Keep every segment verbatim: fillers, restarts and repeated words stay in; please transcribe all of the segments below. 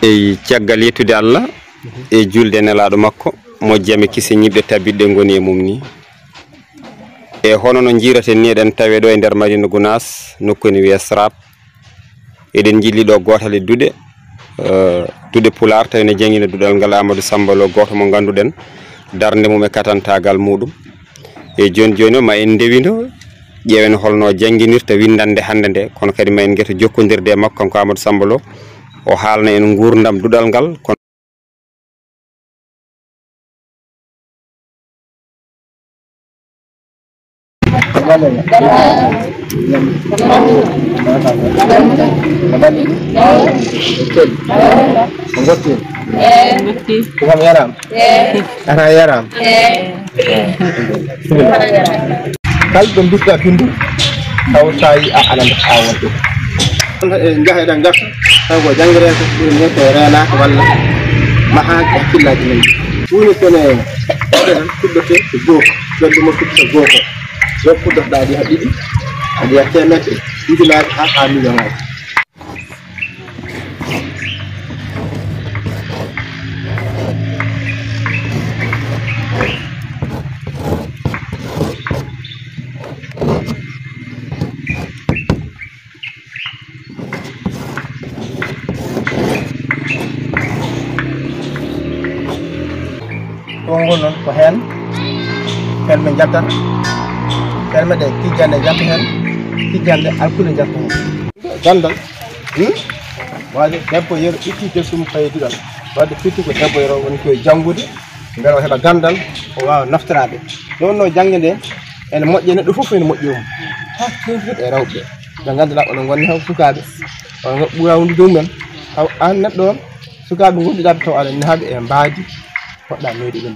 Eyi, caggal yettude Allah e julde e nelaaɗo makko, moƴƴi e kisi ñiɓɓe tabitɓe ngoni e mum ni. E hono no njiiraten ni, eɗen tawe ɗo e nder Madina Gunaas, nokku ene wiyee Srap. Eɗen njilli ɗo gootal e duɗe, eh, duɗe Pulaar, tawi ne janngina duɗal ngal Amadou Samba Lo, gooto mo ngannduɗen darnde mum e katantaagal muɗum. E jooni jooni o, ma en ndewindo, ƴeewen holno jannginirta winndannde hannde nde, kono kadi ma en ngeto jokkondirde e makko, kanko Amadou Samba Lo, o haalna en nguurndam duɗal ngal. Kono Ko kam yaram? Ata yaram? Kala ɗo mbiɗɗa bindu, taw sa yi a alande awon ɗum. Njaha eɗen ngarta, taw ko janngireede, ɗum ne ko reenaaka walla mahaaka e hakkillaaji men. Ɗum ne kene, ɗum ne tan fuɗɗote ko gooto, ɓernde mo fuɗɗata gooto. Yo fuɗɗoto ɗaɗi ha ɗiɗi, aɗa yaha teemedde, ujunaaje ha, ha miliyonaaji. Konngol noon ko heen pelme njaltata, pelme ɗe kijjannde njalta heen, kijjannde alkule njalta heen. Ganndal, hmm? Waade debbo yeru itti defte mum fayi duɗal. Waade firti ko debbo yeru woni koye janngude, mbele o heɓa ganndal, o waawa naftoraade. Ɗum no jannge nde ene moƴƴi e neɗɗo fof, ene moƴƴi e mum. Haa kewtude e rewɓe ɓe ngannduɗaa oɗon ngonni haw sukaaɓe, oɗon ɓura wondude e mumen. Haw aan neɗɗo on, sukaaɓe ngonnduɗaa ɓe taw aɗa nehaaɓe e mbaadi, poɗɗa meeɗi ɗum.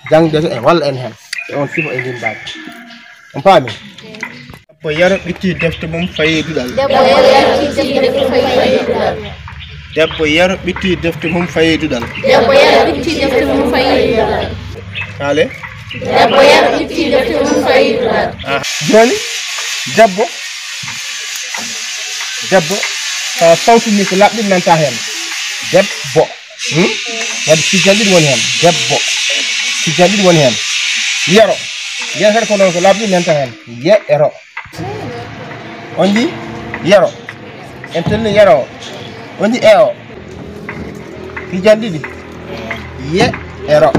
Jangde to en walla en heen e on sifa e ndin mbaadi. On paami? Debbo yero ɓitti defte mum fayi duɗal. Debbo yero ɓitti defte mum fayi duɗal. Debbo yero ɓitti defte mum fayi duɗal. Debbo yero ɓitti defte mum fayi duɗal. Kaale. Debbo yero ɓitti defte mum fayi duɗal. Ah. Jooni, debbo, debbo, so sawtu ni ko laɓɗi nanta heen. Debbo. Hmm? Wadde kijjal ɗiɗi woni heen. Debbo. Kijjal ɗiɗi woni heen. Yero. Yero kadi ko noon ko laɓɗi nanta heen. Ye ero. On njii? Yero. En telli yero o. On njii e o? Hijjande ɗiɗi. Ye e ro.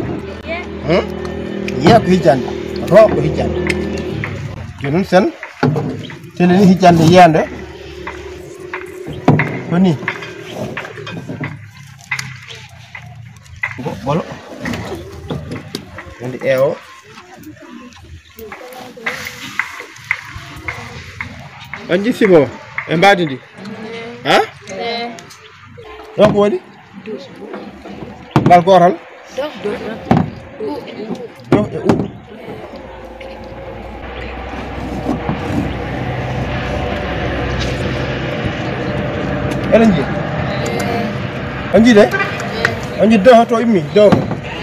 Hmm? Ye ko hijjande. Ro ko hijjande. Jooni sen tellini hijjande yeende. Ko ni. Go-, bolo. Wonde e o. On njii sifa o e mbaadi ndi? Ha? Ɗo ko woni? Ngal gootal? Do e u. Eɗen njii? On njii de? On njii do to immi? Do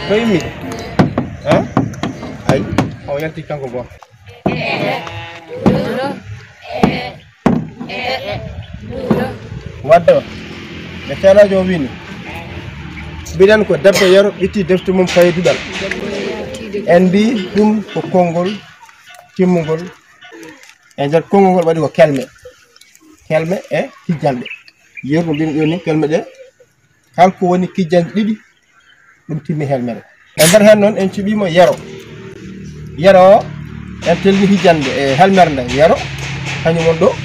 to immi? Ha? Ay, o yalti kanko gooto. Wadde o, ɓe keeloojo o wini, mbiɗen ko debbo yero ɓitti defte mum fayi duɗal. En mbi ɗum ko konngol timmungol. E nder konngol ngol waɗi ko kelme. Kelme e hijjanɗe. Yeru ko mbimi ɗo ni, kelme ɗe. Kala ko woni kijjanɗe ɗiɗi, ɗum timmi helmere. E nder heen noon, en cuɓiima yero. Yero o, en telli hijjande e helmere nde yero, kañum woni ɗo.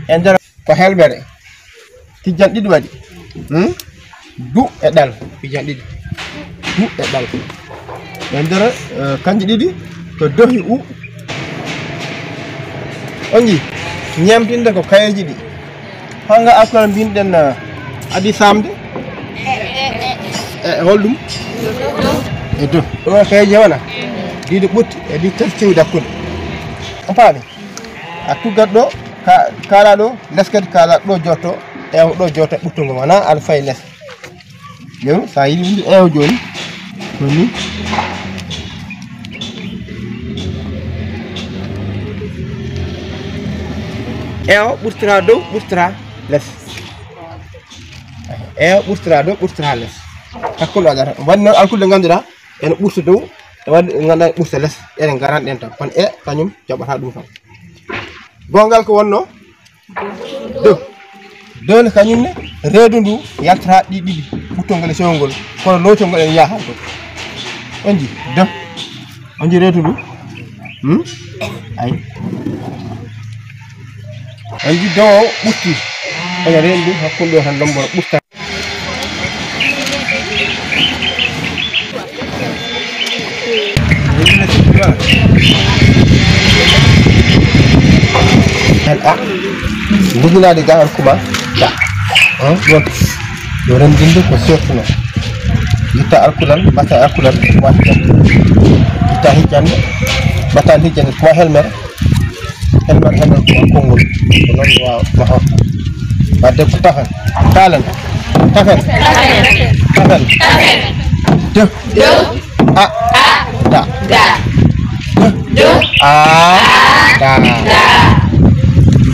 E nder ko helmere, kijjanɗe ɗiɗi waɗi. Hmm? Du e ɗal, kijjanɗe ɗiɗi. Du e ɗal. E nder, eh, kanji ɗiɗi, to dohi u. On njii? Ñemtinde ko kayeeji ɗi. Hannga alkol mbinɗen, eh, adii saamde? E, e holɗum? E to. Ɗo kayeeji wona? Ɗiɗi ɓutti, e ɗi tati kewi dakkude. On paami? A tuggat ɗo, ka-, kaala ɗo, les kadi kaala ɗo jotto, e ɗo jotto ɓuttu ngo wona, aɗa fayi les. Yeru, sa yiɗi windi ewo jooni. Ko ni. Ewo ɓurtira dow, ɓurtira les. E ɓurtata dow, ɓurtata les. Hakkunde waɗata. Waɗi noon alkule ɗe ngannduɗaa ene ɓurta dow, e waɗi ɗe ngannduɗaa ene ɓurta les. Ɗe ngaran ɗen tan. Kono e kañum jaɓata ɗum tan. Goongal ko wonno dow. Dow ne kañum ne reedu ndu yaltata ɗi ɗiɗi. Ɓuttol ngol e sewol ngol. Kono lootol ngol ene yaha dow. On ji dow. On ji reedu ndu. Hmm? Ay. On ji dow o ɓurti. Kono reedu ndu hakkunde o tan lomboro ɓurta. Hen a. Nduginaade ga alkuma. Da. Hein? Ɗon. Yo renndinde ko seertuno. Yitta alkulal, mbatta alkulal, watta. Yitta hijjande, mbatta hijjande, kuma helmer. Helmer, helmer, kuma konngol. Ko noon mi waawa mahorta. Wadde ko tafen. Kaalen. Tafen. Tafen. Tafen. Tafen. Deh. Deh. A. A. Da. Da. Deh. Deh. A. A. Da. Da.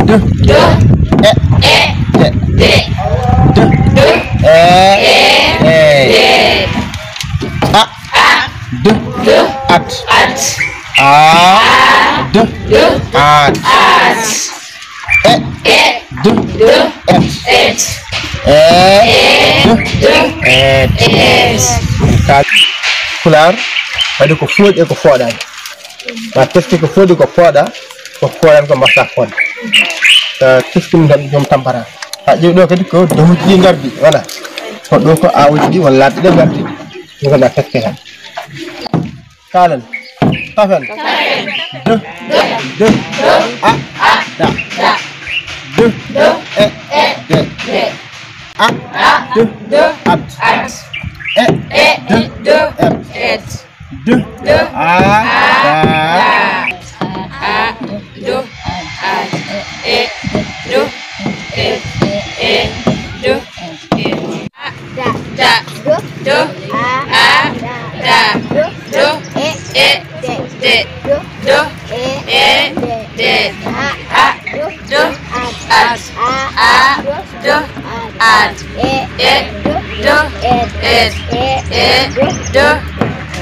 Deh. Deh. E. E. De. De. Deh. Deh. E. E. E. De. A. A. Deh. Deh. At. At. A. A. Deh. Deh. At. At. E. E. Deh. Deh. Et. Et. E. E. Deh. Deh. Et. Et. Ka Pulaar, waɗi ko fooɗi e ko fooɗaani. Ma teski ko fooɗi ko fooɗa, ko fooɗaani ko mbaɗata fooɗa. Ka teski mum tan joom tampata. Ha ƴeew ɗo kadi ko dohuji ɗi ngardi, wala. Ko ɗo ko awuji ɗi walla laaɓi ɗe ngardi. Ɗum ko na teski tan. Kaalen. Tafen. Deh. Deh. A. Da. Deh. E. De. A. Deh. At. E. Deh. Et. Deh. A. Da. A. Deh. At. E. Deh. Et. E. Deh. Et. Da. Da. Do. Do. A. A. Da. Do. E. E. De. De. Do. Do. E. E. De. De. A. A. Do. Do. At. At. A. A. Do. Do. At. At. E. E. Do. Do. Et. Et. E. E. Do. Do.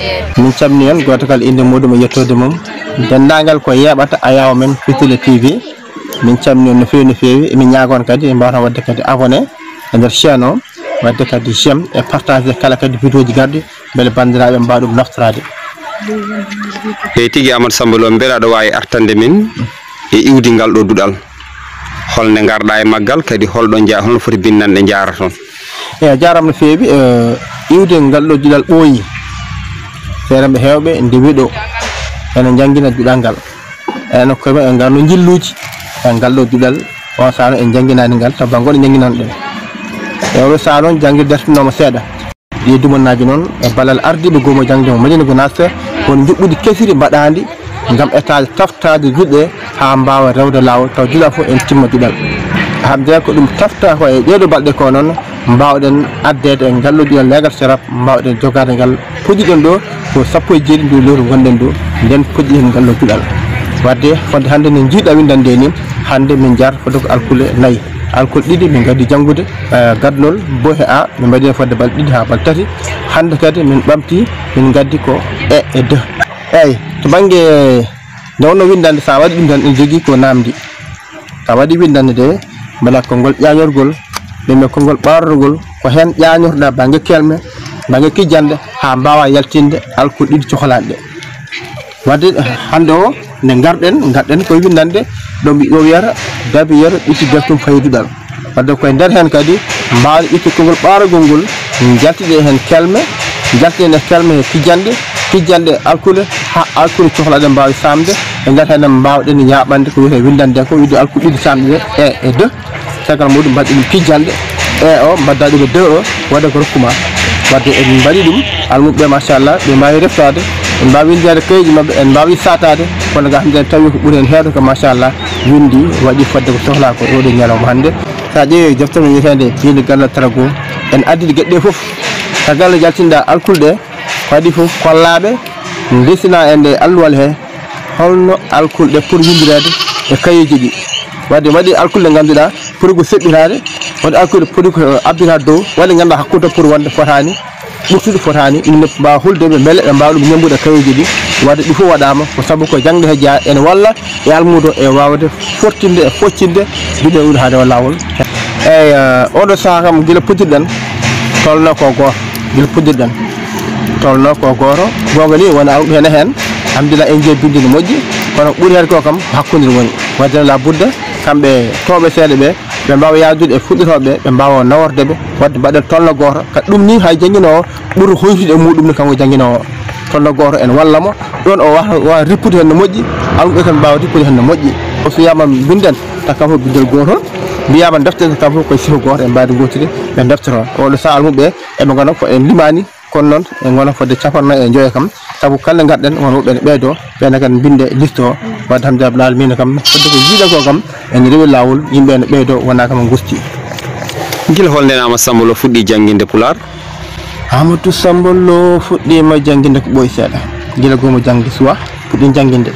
Et. Min calmini on, gooto kala innde muɗum e yettoode mum. Denndaangal ko yeeɓata ayaawo men Fitile T V. Min calmini on no feewi, no feewi. Emin ñaaga on kadi, ɓe mbaawa waɗde kadi abonné e nder chaîne o. Waɗde kadi j'aime e partager kala kadi vidéo ji garɗi, mbele banndiraaɓe mbaawa ɗum naftoraade. Eey tigi, Amadou Samba Lo, mbela aɗa waawi artande min e iwdi ngal ɗo duɗal? Holnde ngarɗaa e maggal, kadi holɗo nja-, holno foti binndanɗe njaarata toon? Eey, a jaaraama no feewi. Eh, iwde ngal ɗo duɗal ɓooyi. Seeɗa ɓe heewɓe ndewi ɗo ene njanngina duɗal ngal. Enen koye men en ngarno njilluuji e ngal ɗo duɗal. On sahaa noon en njannginaani ngal, to bannge goɗɗo njannginano ɗen. E oɗo sahaa noon, janngirde dartinooma seeɗa. Ɗi dumannaaji noon e ballal ardiiɓe goomu jaŋde mo Madina Gunaas, won njuɓɓudi kesiri mbaɗaandi ngam etaade taftaade duɗe haa mbaawa rewde laawol, taw duɗal fof en timma duɗal. Hannde ko ɗum tafta ko e ɗeeɗo balɗe ko noon mbaawɗen addeede e ngal ɗo duɗal leegal serap. Mbaawɗen jogaade ngal. Puɗɗiɗen ɗo ko sappo e jeeɗiɗi ndu lewru ngonɗen ɗo, nden puɗɗiɗen ngal ɗo duɗal. Wadde fodde hannde ne njiiɗa winndande ni, hannde min njaarta fodde ko alkule nayi. Alkule ɗiɗi min ngaddi janngude, eh, gadnol bo he a, min mbaɗi heen fodde balɗe ɗiɗi haa balɗe tati. Hannde kadi min ɓamti, min ngaddi ko e e deux. Eeyi, to bannge nde wonno winndande, so a waɗi ɗum tan, ene jogii ko naamndi. Sa waɗi winndannde de, mbela konngol ƴaañorgol, ɓe mbiya konngol ɓaarorgol, ko heen ƴaañorɗa bannge kelme, bannge kijjannde, haa mbaawa yaltinde alkule ɗiɗi cohlaaɗe ɗe. Wadde hannde o, nde ngarɗen, ngarɗen koye winndannde, ɗo mbi-, o wiyata dabiyere ɓitti deftum fayduɗal. Wadde koye nder heen kadi, mbaawɗen ƴettude konngol ɓaarorgol ngol, njaltide heen kelme, njaltide heen kelme he kijjannde, kijjannde alkule, haa alkule cohlaaɗe mbaawi saamde. E nder heen mbaawɗen yaaɓande ko wiyetee winndannde ko, wiide alkule ɗiɗi saamde ɗe, e, e deux. Caggal muɗum mbaɗi ɗum kijjannde, e o, mbaɗa ɗum e deux o, waɗa ko rokkuma. Wadde en mbaɗi ɗum, almuɓɓe, machallah, ɓe mbaawi reftaade, en mbaawi winndeede kayeeji maɓɓe, en mbaawi saataade, kono ga hannde tawi ko ɓuri heen heewde ko, machallah, winndi, waɗi fodde ko sohlaa ko e oɗo ñalawma hannde. So a ƴeewi deftere men wiyeteende Piindi Galla Tarago, en addii geɗe ɗe fof. Caggal nde jaltinɗa alkule ɗe, ko adii fof kollaaɓe, ndesina en ɗe alluwal he, holno alkule ɗe poti winndireede e kayeeji ɗi. Wadde waɗi alkule ɗe ngannduɗaa poti ko seɓɓitaade, Wonde alkule poti ko abbita dow, walla ngannduɗaa hakkunde pour wonde fotaani, ɓurtude fotaani, ɗum ne mbaawa hulde ɓe mbele ɓe mbaawa ɗum ñambude kayeeji ɗi, wadde ɗum fof waɗaama ko sabu ko jaŋde he jeyaa, ene walla e almuudo e waawde fortinde e foccinde binde ɗum hade o laawol. Eeyi, eh, oɗo sahaa kam gila puɗɗirɗen tolno ko gooto, gila puɗɗirɗen tolno ko gooto, goonga ni wona almuɓe hene heen, alhamdulillah en njiyii binde no moƴƴi, kono ɓuri heen ko kam hakkunde woni, wadde la budda kamɓe tooɓe seeɗa ɓe, ɓe mbaawa yahdude e fuɗɗotooɓe ɓe, ɓe mbaawa naworde ɓe, wadde mbaɗen tolno gooto. Ka ɗum ni hay jannginoowo ɓuri hoytude e muɗum ni kanko jannginoowo. Tolno gooto en walla mo, ɗoon o waawa, waawa rippude heen no moƴƴi, almuɓe ɓe kam mbaawa rippude heen no moƴƴi. O so wiyaama mbinden, taw kam fof bindol gootol, mbiyaama deften, taw kam fof koye sifa gooto en mbaadi ngootiri, ɓe ndeftoro. Oɗo sahaa almuɓe ɓe, eɓe ngona ko en limaani, kono noon en ngona fodde capanɗe nayi e joyo kam, sabu kala ngarɗen won woɓɓe ne ɓeydoo, ɓeene kadi mbinde liste o. Wadde alhamdulillahi rabbil alamina kam, fodde ko jiiɗa ko kam ene rewi laawol, yimɓe ne ɓeydoo, wonaa kam ngusti. Gila holnde Amadou Samba Lo fuɗɗi jannginde Pulaar? Amadou Samba Lo fuɗɗiima jannginde ko ɓooyi seeɗa. Gila goomu jaŋde suwaa, fuɗɗii jannginde.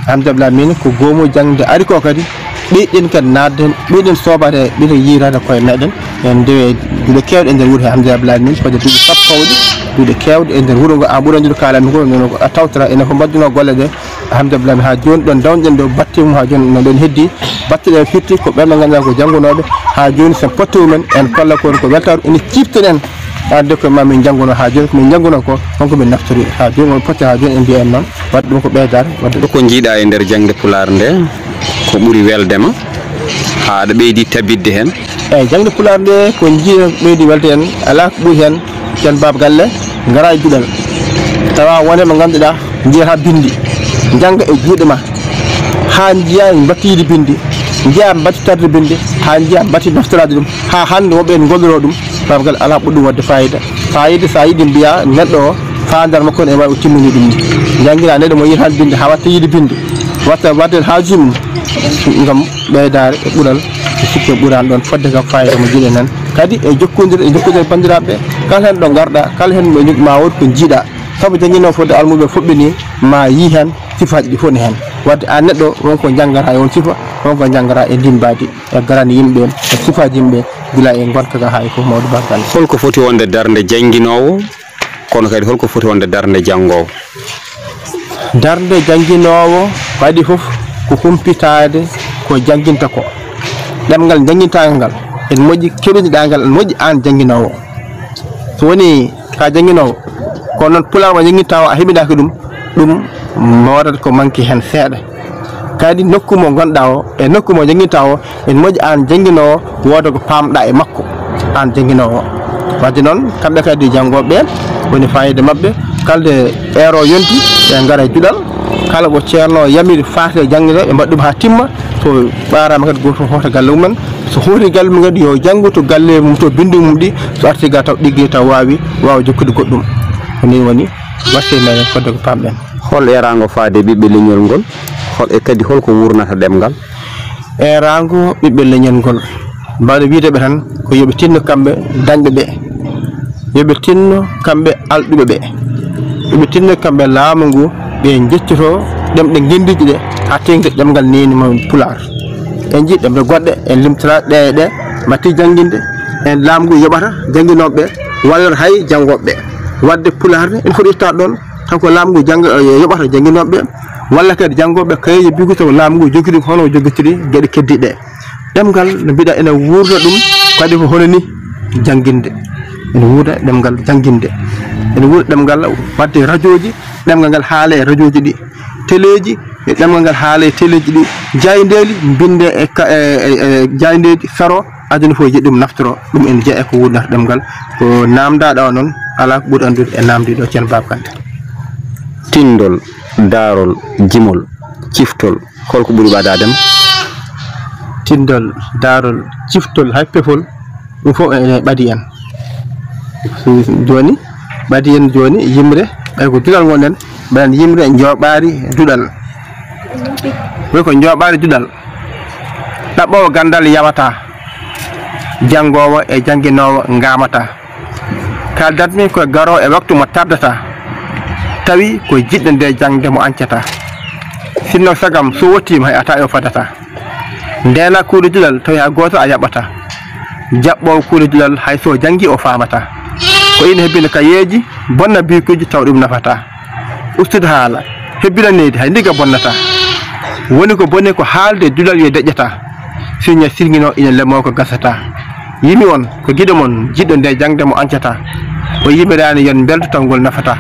Alhamdulillahi min ko goomu jaŋde ari ko kadi, ɓeyɗen kadi naatde heen, ɓeyɗen soobaade, ɓeyɗen yiytaade koye meeɗen. En ndewe duɗe keewɗe e nder wuro he, alhamdulillahi min, fodde duuɓi sappo fawɗi, duɗe keewɗe e nder wuro ngo, a ɓuri anndude kaalanmi ko, noon ko a tawtata, enen fof mbaɗduno golle ɗe, alhamdulillahi min, haa jooni ɗoon dawnɗen ɗo, batte mum haa jooni no ɗoon heddi, batte ɗe firti ko ɓen ɓe ngannduɗaa ko janngunooɓe, haa jooni sen potte mumen, en kolla kon ko weltaare, ene ciiften en, arde ko ma min njannguno haa jooni, ko min njannguno ko, honko min naftori haa jooni, on potte haa jooni, en mbiya en noon, waɗde ɗum ko ɓeydaare, waɗde ɗum. Ko njiiɗaa e nder jaŋde Pulaar nde, ko ɓuri welde ma, haa aɗa ɓeydi tabitde heen? Eeyi, jaŋde Pulaar nde, ko njiiɗen ɓeydi welde en, alaa ko ɓuri heen, Ceerno Baaba Galle, ngara e duɗal. Tawa won e mo ngannduɗaa, njiyata binndi, njannga e juuɗe ma, haa njiya mbattiidi binndi, njiya mbattitarde binndi, haa njiya mbattiɗo naftoraade ɗum, haa hannde woɓɓe en ngolloroo ɗum, Baaba Galle alaa ɓurɗo ɗum waɗde faayiida. Faayiida, so a yiɗi mbiyaa neɗɗo o, faandaare makko ne, e waawi o timmini ɗum ni. Njanngiraa neɗɗo mo yiyata binndi, haa waɗta yiide binndi, waɗta waɗde haaju mum, ngam ɓeydaare e ɓural, e sikke ɓuraani ɗoon, fodde kam faayiida mo njiɗen heen. Kadi e jokkondir, e jokkondir banndiraaɓe ɓe, kala heen ɗo ngarɗaa, kala heen mo ma wood ko njiiɗaa. Sabu jannginoowo fodde almuɓe fof ɓe ni, ma yii heen sifaaji ɗi fof ne heen. Wadde aan neɗɗo, won ko njanngata e on sifa, won ko njanngata e ndin mbaadi, e garani yimɓe ɓe, e sifaaji yimɓe ɓe, gila e ngonka ka haa e fof mawɗo bargal. Holko foti wonde darnde jannginoowo, kono kadi holko foti wonde darnde janngoowo? Darnde jannginoowo waɗi fof ko humpitaade ko jannginta ko. Ɗemngal janngintaangal ngal, ene moƴƴi keɓidiɗaa ngal, ene moƴƴi aan jannginoowo. So woni ka jannginoowo, kono noon Pulaar mo jannginta o a heɓidaaki ɗum, ɗum waɗata ko manki heen seeɗa. Kadi nokku mo ngonɗaa o, e nokku mo jannginta o, ene moƴƴi aan jannginoowo wooda ko paamɗaa e makko, aan jannginoowo o. Wadde noon, kamɓe kadi janngooɓe ɓe, woni faayiida maɓɓe, kala nde heure o yonti, ɓe ngara e duɗal, kala ko ceerno yamiri faati e jannginooɓe, ɓe mbaɗa ɗum haa timma, so ɓaaraama kadi gooto fof hoota galle mum en, so hooti galle mum kadi yo janngu to galle mum to binndu mum ɗi, so arti ga taw ɗigge taw waawi, waawa jokkude goɗɗum. Ko nii woni waɗde meɗen fodde ko paamɗen. Hol eeraango faade e ɓiɓɓe leñol ngol? Hol e kadi holko wuurnata ɗemngal? Eeraango ɓiɓɓe leñol ngol. Mbaɗa wiyde ɓe tan ko yo ɓe tinno kamɓe dañɓe ɓe. Yo ɓe tinno kamɓe alɗuɓe ɓe. Yo ɓe tinno kamɓe laamu ngu ɓe njeccotoo ɗemɗe ngenndiiji ɗe haa teeŋti ɗemngal neeni mo Pulaar. En njii ɗemɗe goɗɗe, en limtora ɗe e ɗe, mbaɗti jannginde, en laamu ngu yoɓata jannginooɓe ɓe, wallata hay janngooɓe ɓe. Waɗde Pulaar ne, ene foti ittaade ɗoon, taw ko laamu ngu jannga-, yoɓata jannginooɓe ɓe, walla kadi janngooɓe ɓe kayeeji biygu taw laamu ngu jogiri hono o jogitiri geɗe keddiiɗe ɗe. Ɗemngal no mbiɗa ene wuurna ɗum, kadi ko hono ni jannginde. Ene wuurna ɗemngal jannginde. Ene wuurna ɗemngal waɗde rajooji, ɗemngal ngal haala e rajooji ɗi. Teleeji, e ɗemngal ngal haala e teleeji ɗi. Jaayndeeli, mbinde e ka-, e, e, e jaayndeeji saro, aduna fof yiɗi ɗum naftoro. Ɗum ene jeyaa e ko wuurnata ɗemngal. Ko naamndaaɗo o noon, alaa ko ɓuri anndude e naamndiiɗo Ceerno Baaba Kante. Tinndol, daarol, jimol, ciftol, holko ɓuri ɓadaade ma? Tinndol, daarol, ciftol, hay pefol, ɗum fof ene ɓadi en. Jooni, ɓadi en jooni yimre, ɓay ko duɗal ngonɗen, mbaɗen yimre njooɓaari duɗal. Wi ko njooɓaari duɗal. Ɗaɓɓoowo ganndal yawata, janngoowo e jannginoowo ngaamata. Kaaldatmi ko e garoowo e waktu mo tardata, tawi ko jiɗɗo nde jaŋde mo añcata. Sinno sagam so wottiima hay a taƴo fadata. Ndeena kuuɗe duɗal tawi haa gooto a yaɓɓata. Jaɓɓoowo kuule duɗal hay so janngi o faamataa. Ko ina hebbina kayeeji, bonna biikuuji taw ɗum nafataa. Ustude haala, hebbina nehdi hay ndiga bonnataa. Woni ko boni ko haalde duɗal yo deƴƴataa. Sirña sirŋinoo ina lemoo ko gasataa. Yimi on ko giɗo mon jiɗɗo nde jaŋde mo ancataa. O yimiraani yon mbelto taw ngol nafataa.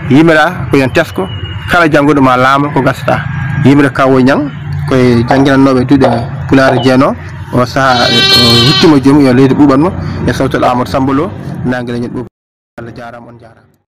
Yimiraa ko yon tesko kala jannguɗo ma laamo ko gasataa. Yimira kawo ñaŋ koye jannginannooɓe duɗe pulaar jeenoo. O sahaa o ruttiima joom yo leydi ɓuuɓan mo e sawtal Amadou Samba Lo. Naange leñol ɓuuɓ. Allah jaaraama, on jaaraama.